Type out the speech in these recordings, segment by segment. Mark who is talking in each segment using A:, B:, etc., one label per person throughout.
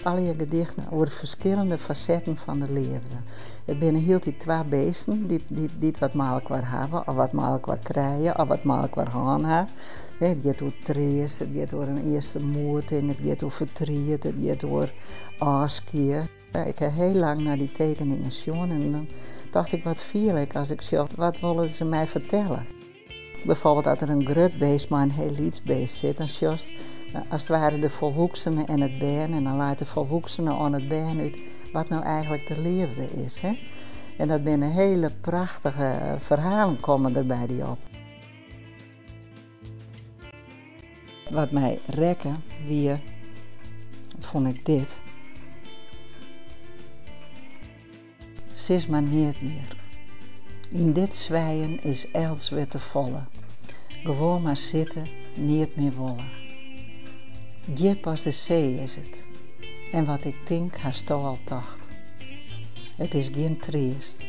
A: Allegear gedichten oer ferskillende fasetten fan de leafde. It binne hieltyd twa beesten dy't wat mei elkoar hawwe, of wat mei elkoar krije, of wat mei elkoar hân ha. It giet oer treast, it giet oer in earste moeting, it giet oer fertriet, it giet oer ôfskie. Ik ha hiel lang nei dy tekeningen sjoen en dan tocht ik, wat fiel ik as ik sjoch, wat wolle se my fertelle? Byfoarbyld as der in grut beest mei in hiel lyts beest sit, dan sjochst as it ware de folwoeksene en it bern en dan leit de folwoeksene oan it bern út wat no eigenlik de leafde is. Hè? En dat binne hiele prachtige ferhalen komme der by dy op. Wat my rekke wie, fûn ik dit. Sis mar neat mear. Yn dit swijen is elts wurd te folle. Gewoan mar sitte, neat mear wolle. Djip as de see is it. En wat ik tink hasto al tocht. It is gjin treast,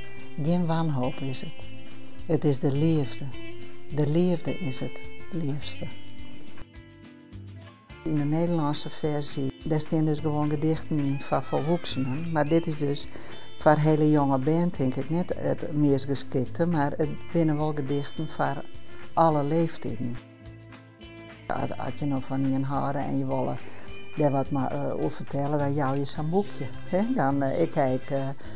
A: gjin wanhoop is it. It is de leafde, de leafde is it, leafste. Yn de Nederlânske ferzje, dêr stean dus gewoan gedichten yn foar folwoeksenen, mar dit is dus foar hiele jonge bern tink ik net it meast geskikte, mar it binne wol gedichten foar alle leeftiden. As je no fan ien hâlde en je wolle dêr wat oer fertelle, dan jou je sa'n boekje. Dan, ik ha ek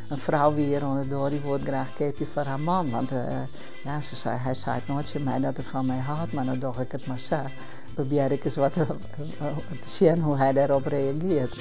A: in frou wie hjir oan de doar, dy woe it graach keapje foar har man, want ja, se sei, hy seit noait tsjin my dat er fan my hâldt, mar dan doch ik it mar sa. Probearje ik ris wat te sjen hoe't hy dêrop reagearret.